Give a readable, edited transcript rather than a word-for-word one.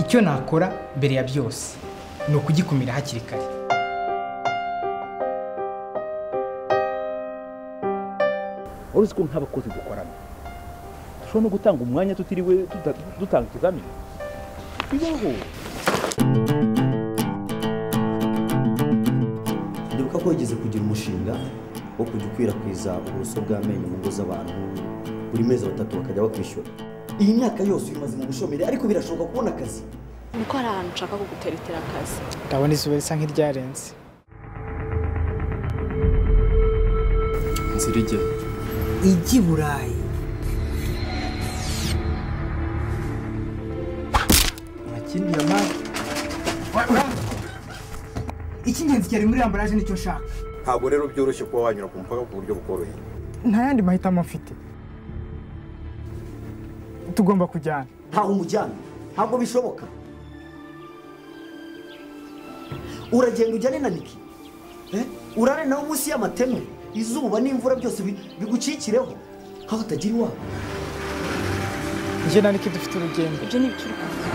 Icyo nakora mbere ya byose ni ukugikumira hakiri kare. Uruzi ko nk'abakozi dukorana dushobora no gutanga umwanya tutiriwe dutanga ikizamini bibaho. Ndibuka ko wigeze kugira umushinga wo kujya ukwirakwiza uburoso bw'amenyo mu ngo z'abantu buri mezi 3 bakajya bakwishyura. Iyi myaka yose uyimaze mu bushomeri, ariko birashoboka kubona akazi. Nuko hari ahantu nshaka kuguteretera akazi. Ndabona izuba risa nk'iryarenze. Inzira ijya ijya i Burayi. Urakindi mari. Icy'ingenzi cyari muri ambaraje nicyo nshaka. Ntabwo rero byoroshye kuba wanyura ku mupaka ku buryo bukoroheye. Nta yandi mahitamo mfite. Tugomba kujyana. Ntaho umujyana, ntabwo bishoboka. Uragenda ujyane na Niki, urare nawe munsi y'amateme, izuba n'imvura byose bigucikireho nkaho utagira iwabo. Njye na Niki dufite urugendo. Ibyo ni ibiki uri kuvuga?